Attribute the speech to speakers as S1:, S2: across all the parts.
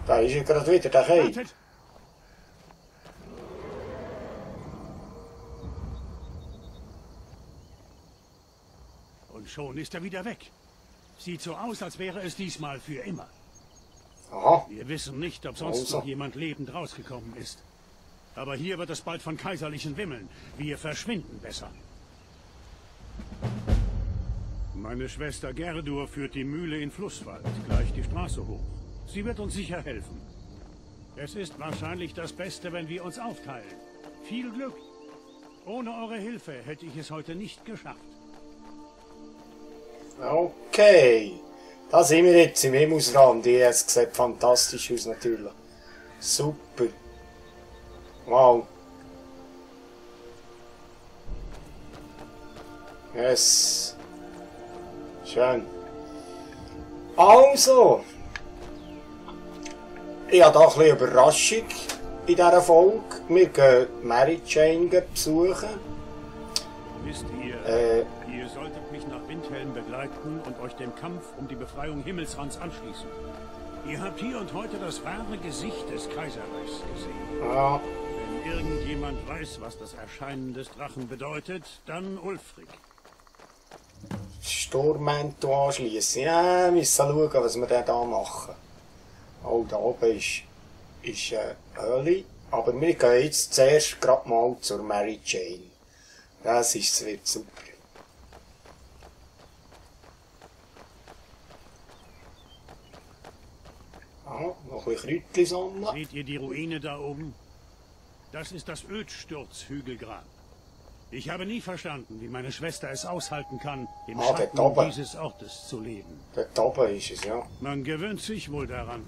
S1: Da ist er gerade wieder, der Kai.
S2: Wartet! Und schon ist er wieder weg. Sieht so aus, als wäre es diesmal für immer.
S1: Aha.
S2: Wir wissen nicht, ob sonst
S1: Also.
S2: noch jemand lebend rausgekommen ist. Aber hier wird es bald von Kaiserlichen wimmeln. Wir verschwinden besser. Meine Schwester Gerdur führt die Mühle in Flusswald, gleich die Straße hoch. Sie wird uns sicher helfen. Es ist wahrscheinlich das Beste, wenn wir uns aufteilen. Viel Glück. Ohne eure Hilfe hätte ich es heute nicht geschafft.
S1: Okay. Da sind wir jetzt im Himmelsrand. Es sieht fantastisch aus natürlich. Super. Wow. Yes. Schön. Also. Ich habe da ein bisschen Überraschung in dieser Folge. Wir gehen Mary Jane besuchen.
S2: Wisst ihr, ihr solltet mich nach Windhelm begleiten und euch dem Kampf um die Befreiung Himmelsrands anschließen. Ihr habt hier und heute das wahre Gesicht des Kaiserreichs gesehen.
S1: Ja.
S2: Wenn irgendjemand weiß, was das Erscheinen des Drachen bedeutet, dann Ulfric.
S1: Sturmmantel anschließen. Ja, wir müssen schauen, was wir denn da machen. Oh, da oben ist Höhle. Aber wir gehen jetzt zuerst gerade mal zur Mary Jane. Das wird super. Ah, noch ein bisschen Kräutchen sammeln.
S2: Seht ihr die Ruine da oben? Das ist das Ödsturzhügelgrab. Ich habe nie verstanden, wie meine Schwester es aushalten kann, im
S1: dort oben.
S2: Schatten dieses Ortes zu leben.
S1: Dort oben ist es, ja.
S2: Man gewöhnt sich wohl daran.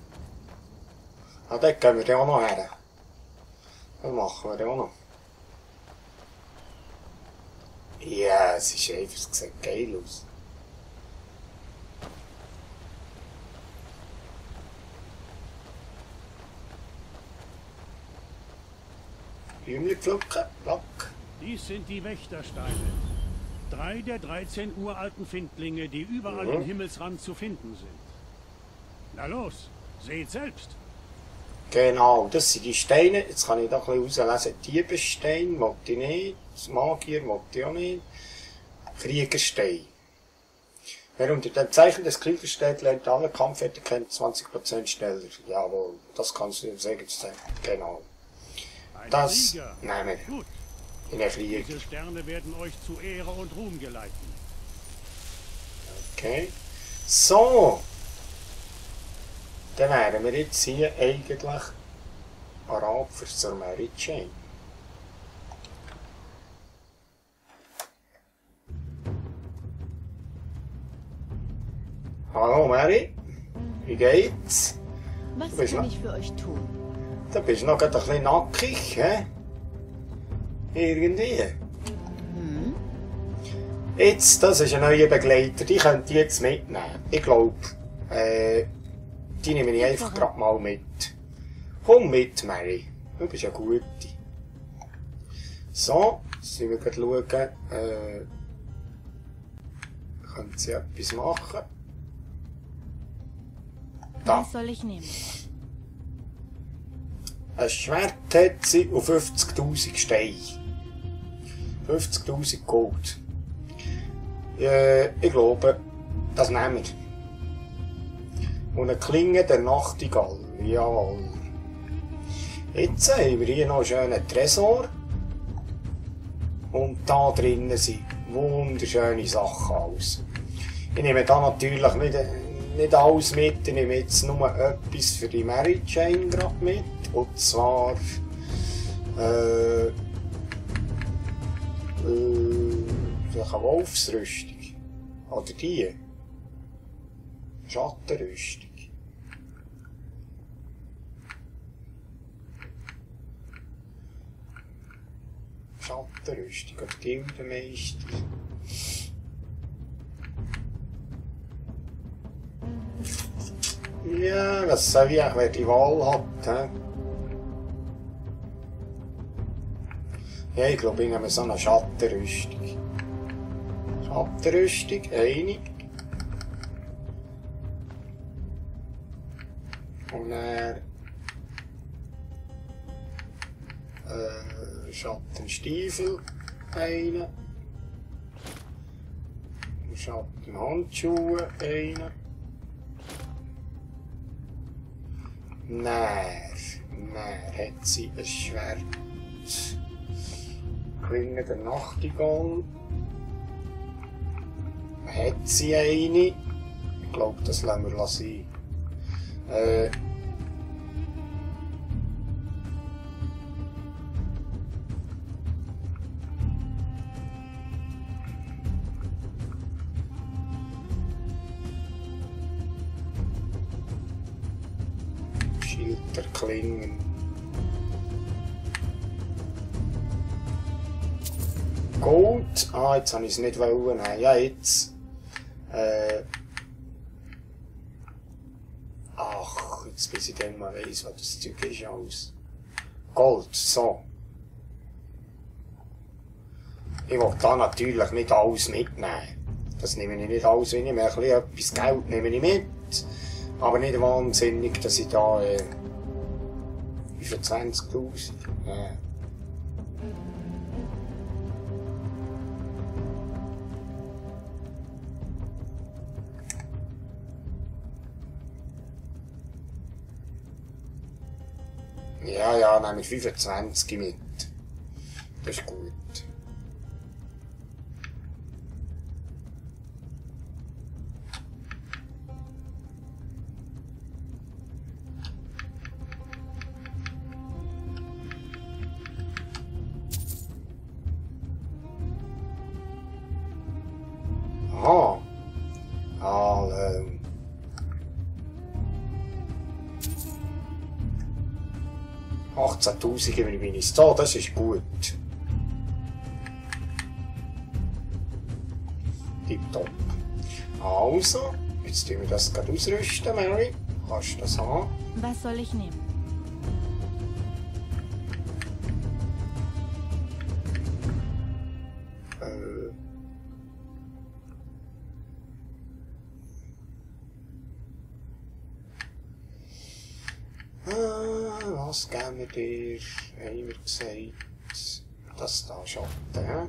S1: Ah, dort gehen wir dann auch noch her. Das machen wir dann auch noch. Ja, es ist einfach, es sieht geil aus. Blümchen pflücken, plack.
S2: Dies sind die Wächtersteine. 3 der 13 uralten Findlinge, die überall im Himmelsrand zu finden sind. Na los, seht selbst.
S1: Genau, das sind die Steine. Jetzt kann ich da ein bisschen rauslesen. Diebesstein wollte ich nicht. Magier wollte ich auch nicht. Kriegerstein. Wer unter dem Zeichen des Kriegers steht, lernt alle Kampffertigkeiten 20% schneller. Jawohl, das kannst du im Segen zeigen. Genau.
S2: Ein
S1: Das
S2: Krieger.
S1: nehmen wir
S2: Gut,
S1: in der Krieg.
S2: diese Sterne werden euch zu Ehre und Ruhm geleiten.
S1: Okay. So. Dann wären wir jetzt hier eigentlich parat für zur Mary Jane. Hallo Mary, wie geht's?
S3: Was
S1: Du bist
S3: kann
S1: noch-
S3: ich für euch tun?
S1: Da bist du noch gerade ein bisschen nackig, hä? Irgendwie. Jetzt, das ist ein neuer Begleiter, die könnt ihr jetzt mitnehmen. Ich glaube, die nehme ich einfach gerade mal mit. Komm mit, Mary. Du bist eine gute. So, jetzt müssen wir gerade schauen, können sie etwas machen? Da.
S3: Was soll ich nehmen?
S1: Ein Schwert hat sie auf 50.000 Steine. 50.000 Gold. Ich glaube, das nehmen wir. Und eine Klinge der Nachtigall. Jawohl. Jetzt haben wir hier noch einen schönen Tresor. Und da drinnen sind wunderschöne Sachen aus. Ich nehme da natürlich nicht alles mit. Ich nehme jetzt nur etwas für die Mary Jane gerade mit. Und zwar vielleicht eine Wolfsrüstung. Oder die. Schattenrüstung. Schattenrüstung oder Gildenmeister. Ja, was soll ich, wer die Wahl hat, hä? Ja, ich glaube, ich nehme so eine Schattenrüstung. Schattenrüstung, einig. Und dann Schattenstiefel einen. Schattenhandschuhe einen. Dann hat sie ein Schwert. Klinge der Nachtigall. Hat sie eine? Ich glaube, das lassen wir sein. Schilderklingen. Gold. Ah, jetzt habe ich es nicht wollen. Ja, jetzt. Ach, jetzt bis ich dann mal weiss, was das Zeug ist aus. Gold, so. Ich will da natürlich nicht alles mitnehmen. Das nehme ich nicht alles, wenn ich mir etwas Geld nehme ich mit. Aber nicht wahnsinnig, dass ich da 25.000. Ja, nehme ich 25 mit. Das ist gut. Aha. Hallo. $18.000 bin ich da, das ist gut. Tipptopp. Also, jetzt tun wir das gerade ausrüsten, Mary. Kannst du das haben?
S3: Was soll ich nehmen?
S1: Was geben wir dir? Haben wir gesagt, das da Schatten, hä?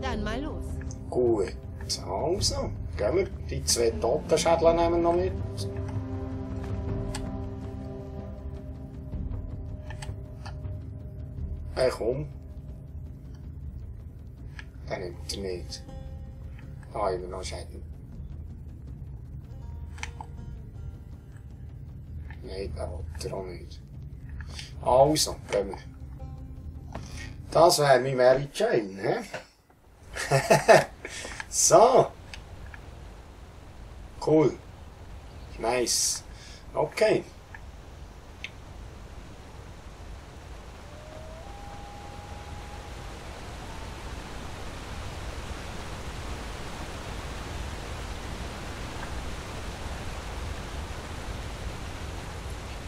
S3: Dann mal los.
S1: Gut, also, gehen wir. Die 2 Totenschädel nehmen wir noch mit. Komm. Den nimmt er nicht. Da haben wir noch Schädel. Nein, den will er auch nicht. Also, gehen wir. Das wäre meine Mary Jane, hä? So. Cool. Nice. Okay.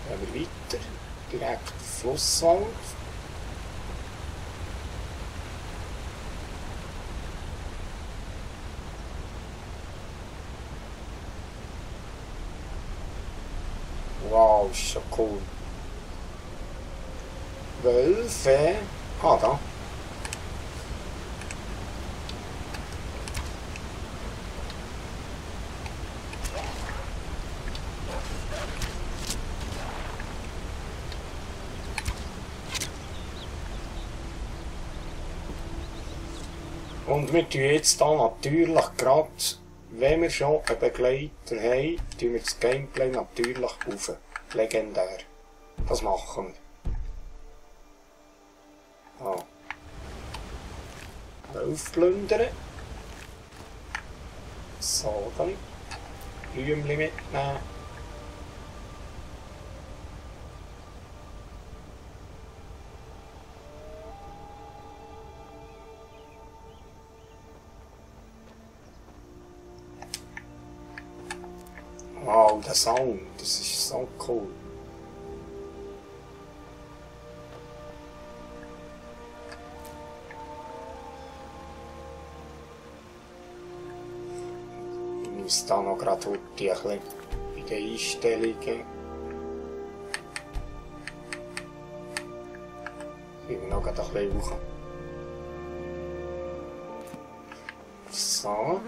S1: Gehen wir weiter. Direkt Flusswald. Wow, ist schon cool. Wölfe. Ah, da. Und wir tun jetzt da natürlich gerade, wenn wir schon einen Begleiter haben, tun wir das Gameplay natürlich auf. Legendär. Das machen wir. Ah. Aufplündern. So, dann. Blümchen mitnehmen. Wow, der Sound, das ist so cool. muss da noch gerade heute ein bisschen bei den Einstellungen. Ich will noch gerade ein bisschen hoch. So.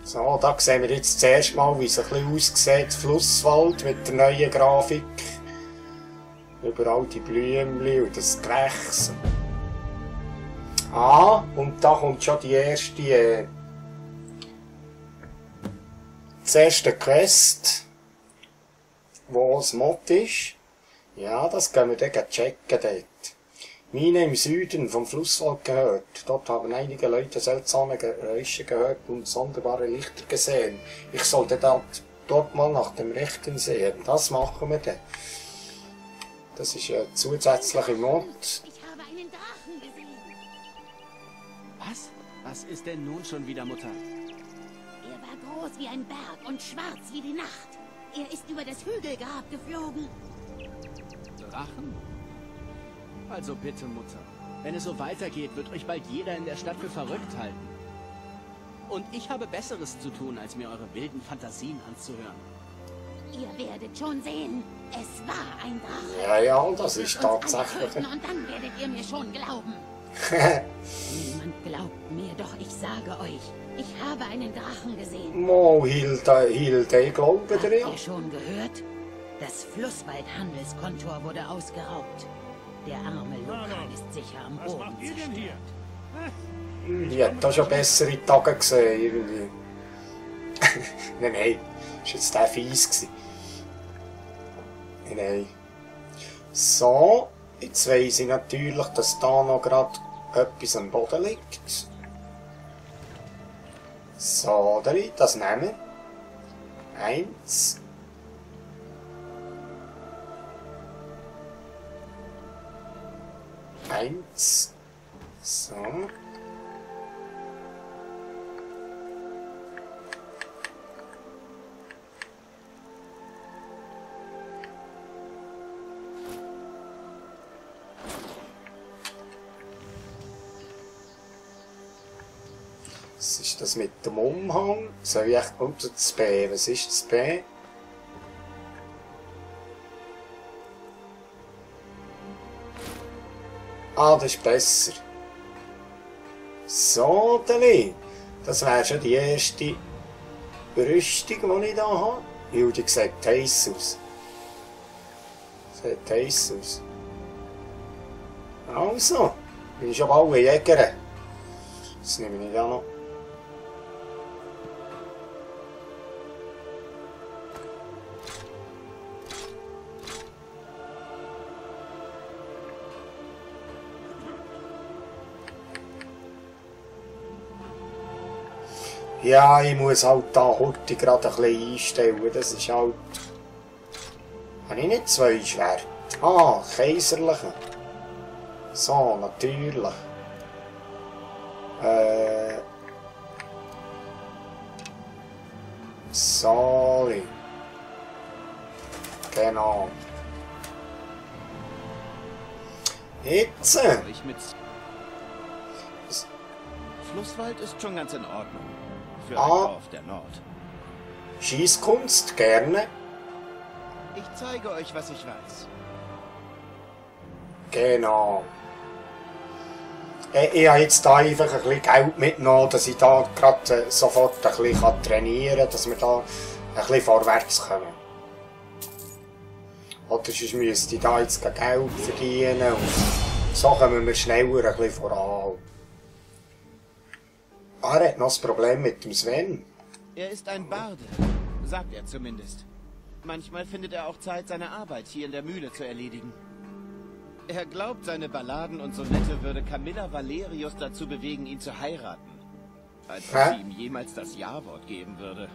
S1: So, da sehen wir jetzt zuerst mal, wie es ein bisschen aussieht, Flusswald mit der neuen Grafik. Überall die Blümchen und das Gewächs. Ah, und da kommt schon die erste, das erste Quest, wo das Mod ist. Ja, das können wir dann checken dort. Mine im Süden vom Flusswald gehört. Dort haben einige Leute seltsame Geräusche gehört und sonderbare Lichter gesehen. Ich sollte dort mal nach dem Rechten sehen. Das machen wir dann. Das ist ein zusätzlicher Mod.
S4: Ich habe einen Drachen gesehen.
S5: Was? Was ist denn nun schon wieder, Mutter?
S4: Er war groß wie ein Berg und schwarz wie die Nacht. Er ist über das Hügelgrab geflogen.
S5: Drachen? Also bitte, Mutter. Wenn es so weitergeht, wird euch bald jeder in der Stadt für verrückt halten. Und ich habe Besseres zu tun, als mir eure wilden Fantasien anzuhören.
S4: Ihr werdet schon sehen, es war ein Drache.
S1: Ja, ja, das ist
S4: Uns alle
S1: tatsächlich.
S4: töten und dann werdet ihr mir schon glauben. Niemand glaubt mir, doch ich sage euch, ich habe einen Drachen gesehen.
S1: Mo, Hilde, ich glaube
S4: Habt
S1: dir ja.
S4: ihr schon gehört? Das Flusswald-Handelskontor wurde ausgeraubt. Der arme Lukan ist sicher am
S2: Was
S4: Boden
S2: macht ihr denn
S4: zerstört.
S2: hier?
S1: Ich hätte da schon bessere Tage gesehen, irgendwie. Nein, das war jetzt der fies gewesen. Nein. So, jetzt weiss ich natürlich, dass da noch gerade etwas am Boden liegt. So, das nehmen wir. 1. So. Was ist das mit dem Umhang? Soll ich echt unter das B? Was ist das B? Ah, das ist besser. So, Deli. Das wäre schon die erste Rüstung, die ich hier habe. Ja, die sieht heiß aus. Sieht heiß aus. Also, bin ich schon alle Jäger. Das nehme ich ja noch. Ja, ich muss halt da heute gerade ein bisschen einstellen. Das ist halt... Habe ich nicht 2 Schwerter? Ah, kaiserliche. So, natürlich. Sorry. Genau. Jetzt.
S5: Ich mit... Flusswald ist schon ganz in Ordnung. Für ein Dorf der Nord.
S1: Schießkunst, gerne.
S5: Ich zeige euch, was ich weiß.
S1: Genau. Ich habe jetzt da einfach ein bisschen Geld mitgenommen, dass ich da gerade sofort ein bisschen trainieren kann, dass wir da ein bisschen vorwärts kommen. Oder sonst müsste ich da jetzt Geld verdienen und so kommen wir schneller ein bisschen voran. Ah, er hat noch das Problem mit dem Sven.
S5: Er ist ein Barde, sagt er zumindest. Manchmal findet er auch Zeit, seine Arbeit hier in der Mühle zu erledigen. Er glaubt, seine Balladen und Sonette würde Camilla Valerius dazu bewegen, ihn zu heiraten. Als ob sie ihm jemals das Ja-Wort geben würde.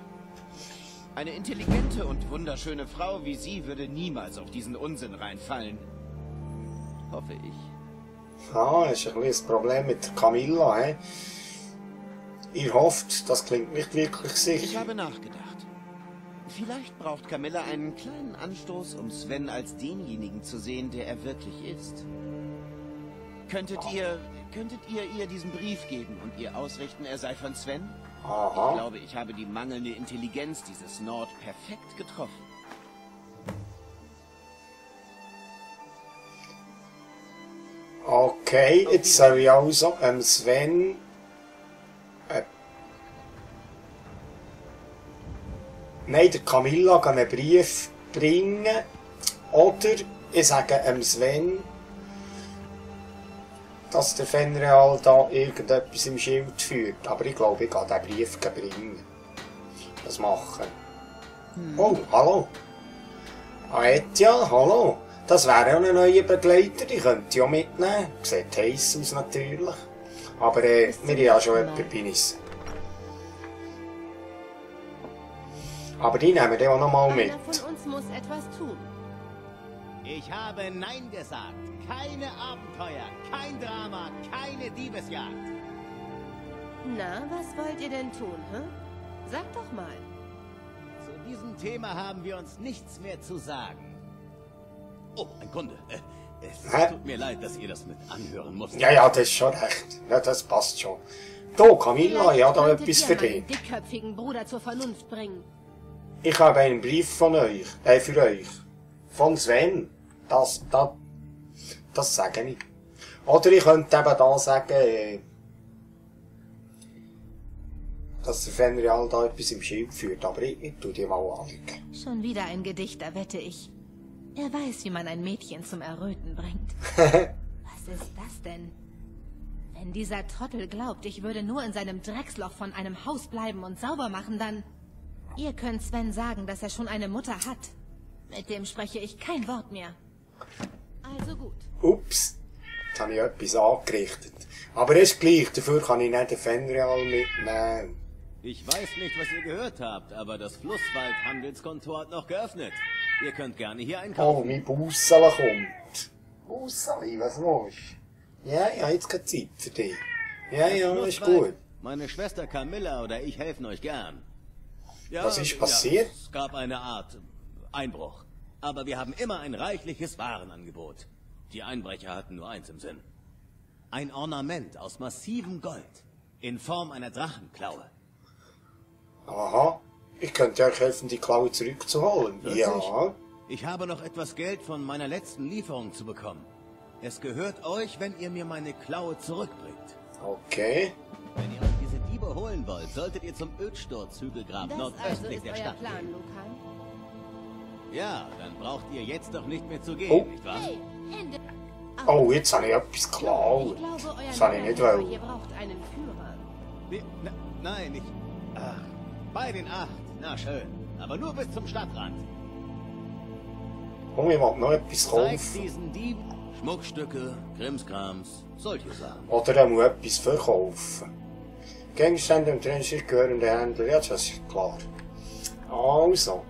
S5: Eine intelligente und wunderschöne Frau wie sie würde niemals auf diesen Unsinn reinfallen. Hoffe ich.
S1: Ah, das ist ein bisschen das Problem mit der Camilla, he? Ihr hofft, das klingt nicht wirklich sicher.
S5: Ich habe nachgedacht. Vielleicht braucht Camilla einen kleinen Anstoß, um Sven als denjenigen zu sehen, der er wirklich ist. Könntet ihr ihr diesen Brief geben und ihr ausrichten, er sei von Sven?
S1: Aha.
S5: Ich glaube, ich habe die mangelnde Intelligenz dieses Nord perfekt getroffen.
S1: Okay, jetzt soll ich also Sven nein, der Camilla einen Brief bringen. Oder ich sage Sven, dass der Fenreal da irgendetwas im Schild führt. Aber ich glaube, ich gehe diesen Brief bringen. Das machen. Oh, hallo. Aetja, hallo. Das wäre ja ein neuer Begleiter, die könnte ja mitnehmen. Sieht heiß aus natürlich. Aber wir haben ja schon jemanden bei uns. Aber die nehmen wir auch noch mal mit.
S3: Einer von uns muss etwas tun.
S6: Ich habe Nein gesagt. Keine Abenteuer, kein Drama, keine Diebesjagd.
S3: Na, was wollt ihr denn tun, hä? Sag doch mal.
S6: Zu diesem Thema haben wir uns nichts mehr zu sagen. Oh, ein Kunde. Es tut mir leid, dass ihr das mit anhören musstet.
S1: Ja, das ist schon recht. Ja, das passt schon. Da, Camilla, ich habe da
S3: Könntet
S1: etwas
S3: ihr
S1: für
S3: meinen
S1: dich.
S3: dickköpfigen Bruder zur Vernunft bringen.
S1: Ich habe einen Brief von euch, für euch. Von Sven. Das sage ich. Oder ich könnte eben da sagen, dass der Fenreal da etwas im Schild führt. Aber ich tue dir mal anlegen.
S3: Schon wieder ein Gedichter, wette ich. Er weiß, wie man ein Mädchen zum Erröten bringt. Was ist das denn? Wenn dieser Trottel glaubt, ich würde nur in seinem Drecksloch von einem Haus bleiben und sauber machen, dann... Ihr könnt Sven sagen, dass er schon eine Mutter hat. Mit dem spreche ich kein Wort mehr. Also gut.
S1: Ups, jetzt habe ich etwas angerichtet. Aber es ist gleich, dafür kann ich nicht den Fenreal mitnehmen.
S6: Ich weiß nicht, was ihr gehört habt, aber das Flusswald-Handelskontor hat noch geöffnet. Ihr könnt gerne hier
S1: Oh,
S6: einkaufen.
S1: mein Bussele kommt. Busseli, was los? Ja, ich habe jetzt keine Zeit für dich. Ja, ist gut.
S6: Meine Schwester Camilla oder ich helfen euch gern. Ja,
S1: Was ist passiert?
S6: Ja, es gab eine Art Einbruch. Aber wir haben immer ein reichliches Warenangebot. Die Einbrecher hatten nur eins im Sinn. Ein Ornament aus massivem Gold. In Form einer Drachenklaue.
S1: Aha, ich könnte euch helfen, die Klaue zurückzuholen.
S6: Wirklich?
S1: Ja.
S6: Ich habe noch etwas Geld von meiner letzten Lieferung zu bekommen. Es gehört euch, wenn ihr mir meine Klaue zurückbringt.
S1: Okay.
S6: Wenn ihr euch diese Diebe holen wollt, solltet ihr zum Ödsturzhügelgrab
S3: Das also
S6: nordöstlich
S3: ist
S6: der
S3: euer
S6: Stadt
S3: Plan,
S6: gehen.
S3: Lucan.
S6: Ja, dann braucht ihr jetzt doch nicht mehr zu gehen,
S1: Oh.
S6: nicht wahr?
S3: Hey, Ende.
S1: Oh, jetzt habe ich etwas
S3: Ich
S1: geklaut.
S3: glaube, euer
S1: Das habe ich nicht
S3: Lehrer
S1: wollen.
S3: hier braucht einen Führer.
S6: Nein, nicht. Ach, bei den 8. Na schön. Aber nur bis zum Stadtrand.
S1: Oh, ich will noch etwas
S6: Zeigt
S1: kaufen.
S6: diesen Dieb Schmuckstücke, Krimskrams, solche Sachen.
S1: Oder er muss etwas verkaufen. Gegenstände und Trennstück gehören den Händler. Ja, das ist klar. Also.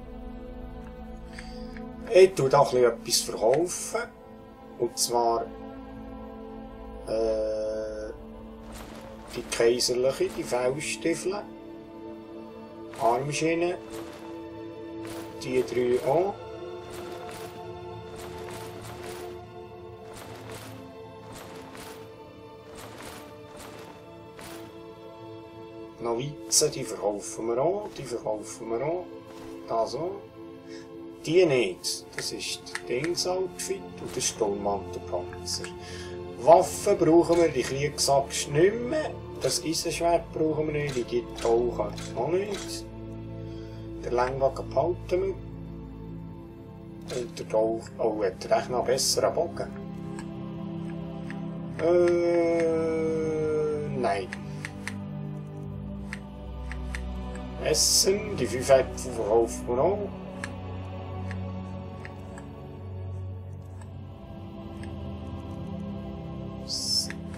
S1: Ich tue da etwas verkaufen. Und zwar die kaiserliche, die Fauststiefel, Armschienen, die 3 auch. Novizen, die verkaufen wir auch, Das auch. Die nicht. Das ist das Dingsoutfit und der Stollmantelpanzer. Waffen brauchen wir, die Kriegsaxt nicht mehr. Das Eisenschwert brauchen wir nicht, die Tauchen auch nicht. Der Längwagen behalten wir. Und der Tauch, oh, hat er echt noch einen besseren Bogen? Nein. Essen, die 5 Äpfel verkaufen wir auch.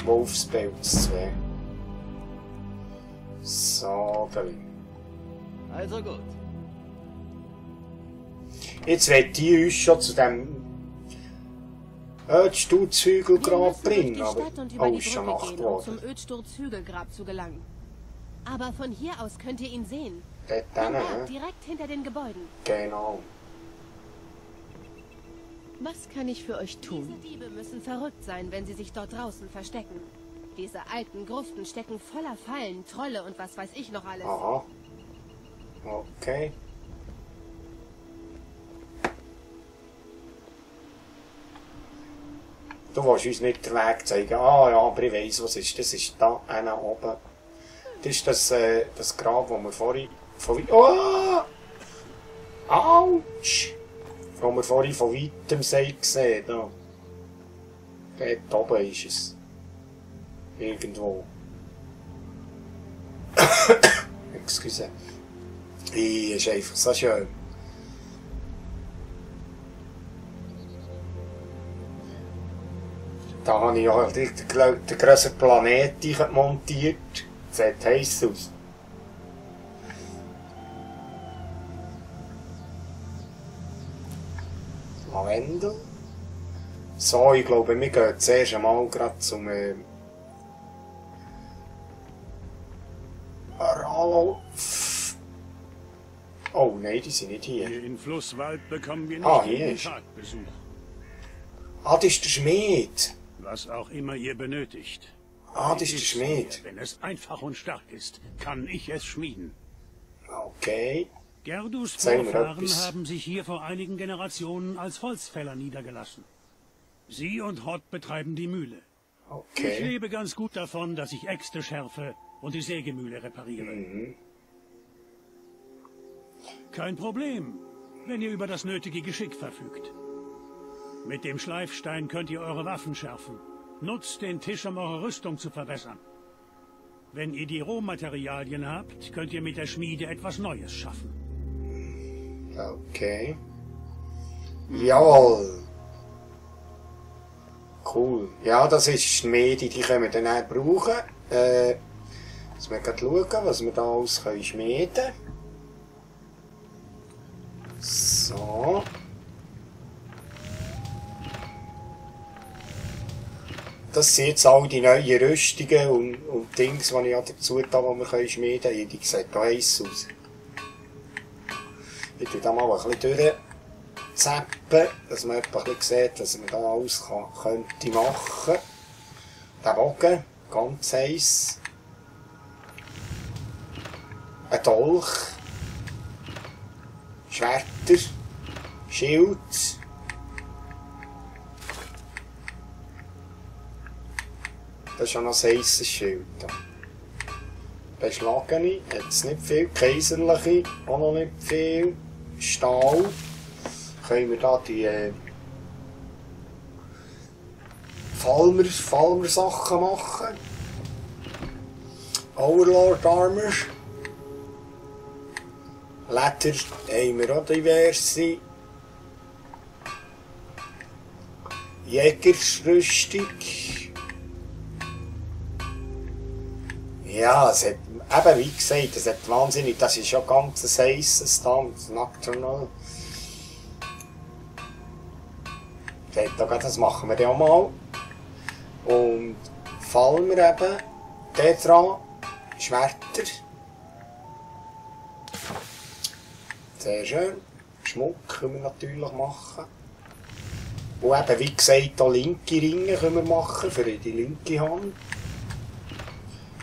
S1: Wolfspelz 2. So,
S6: Also gut.
S1: jetzt wollt ihr uns schon zu dem Ödsturzhügelgrab bringen, aber ist schon Nacht
S3: um
S1: geworden.
S3: zum Ödsturzhügelgrab zu gelangen. Aber von hier aus könnt ihr ihn sehen.
S1: Dort
S3: Ein
S1: hin,
S3: Berg
S1: hä?
S3: direkt hinter den Gebäuden.
S1: Genau.
S4: Was kann ich für euch
S3: Diese
S4: tun?
S3: Diebe müssen verrückt sein, wenn sie sich dort draußen verstecken. Diese alten Gruften stecken voller Fallen, Trolle und was weiß ich noch alles.
S1: Aha. Okay. Du willst uns nicht den Weg zeigen. Ah ja, aber ich weiss, was ist. Das ist da oben. Das ist das Grab, wo wir vorhin... Oh! Autsch! Wo wir vorhin von weitem gesehen haben. Dort oben ist es. Irgendwo. Excuse. Ist einfach so schön. Da habe ich ja den grösseren Planeten montiert. Sieht heiß aus. Lavendel. So, ich glaube, wir gehen zuerst einmal gerade zum Ralo. Oh nein, die sind nicht hier.
S2: Hier in Flusswald bekommen wir
S1: Ah,
S2: nicht
S1: hier
S2: jeden
S1: ist.
S2: Tag Besuch.
S1: Ah, das ist der Schmied.
S2: Was auch immer ihr benötigt.
S1: Ah, das ist der
S2: Ist
S1: Schmied.
S2: Wenn es einfach und stark ist, kann ich es schmieden.
S1: Okay.
S2: Gerdus
S1: Sagen wir
S2: Vorfahren
S1: etwas.
S2: haben sich hier vor einigen Generationen als Holzfäller niedergelassen. Sie und Hott betreiben die Mühle. Ich
S1: Okay.
S2: lebe ganz gut davon, dass ich Äxte schärfe und die Sägemühle repariere. Kein Problem, wenn ihr über das nötige Geschick verfügt. Mit dem Schleifstein könnt ihr eure Waffen schärfen. Nutzt den Tisch, um eure Rüstung zu verbessern. Wenn ihr die Rohmaterialien habt, könnt ihr mit der Schmiede etwas Neues schaffen.
S1: Okay. Jawohl. Cool. Ja, das ist Schmiede, die können wir dann auch brauchen. Müssen wir gerade schauen, was wir da alles schmieden können. So. Das sind jetzt all die neuen Rüstungen und Dings, die ich ja dazu da, die wir schmieden können. Die sehen da heiß aus. Ich tue da mal ein bisschen durchzappen, dass man etwa ein bisschen sieht, was man da alles könnte machen. Der Bogen, ganz heiß. Ein Dolch. Schwerter. Schild. Das ist schon noch ein heißes Schild. Beschlagene, jetzt nicht viel. Kaiserliche, auch noch nicht viel. Stahl. Können wir da die Falmer Sachen machen. Overlord Armor. Leder haben wir auch diverse. Jägersrüstung. Ja, es hat, eben wie gesagt, es hat wahnsinnig, das ist ja ganz ein heißes Tanz, Nocturnal. Das machen wir ja auch mal. Und fallen wir eben Tetra, Schwerter. Sehr schön. Schmuck können wir natürlich machen. Und eben, wie gesagt, auch linke Ringe können wir machen für die linke Hand.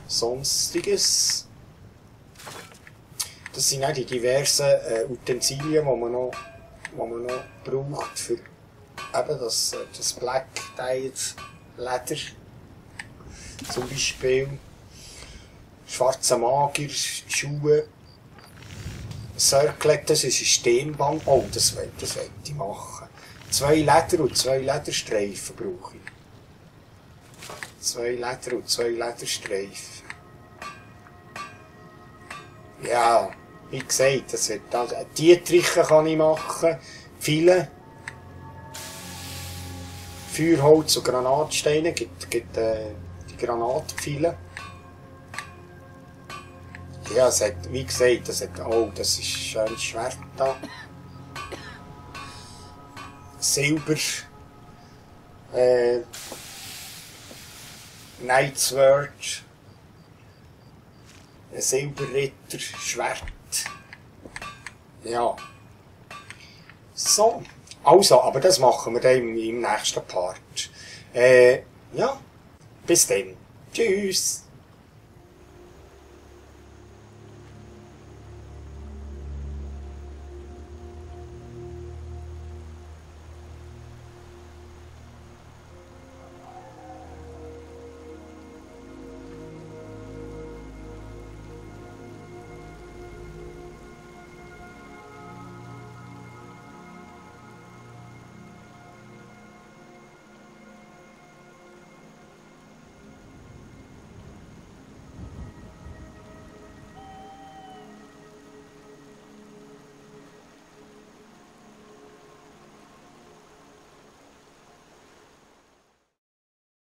S1: Sonstiges. Das sind auch die diversen Utensilien, die man noch braucht für eben das Black Tiles Leder. Zum Beispiel schwarze Magier, Schuhe. Circlet, das ist ein Stirnband. Oh, das will ich machen. 2 Leder und 2 Lederstreifen brauche ich. 2 Leder und 2 Lederstreifen. Ja, wie gesagt, das wird also, Dietriche kann ich machen. Viele. Feuerholz und Granatsteine gibt die Granatpfeile. Ja, es hat, wie gesagt, oh, das ist ein schönes Schwert da. Silber. Knightsword. Ein Silberritter, Schwert. Ja. So. Also, aber das machen wir dann im nächsten Part. Ja. Bis dann. Tschüss.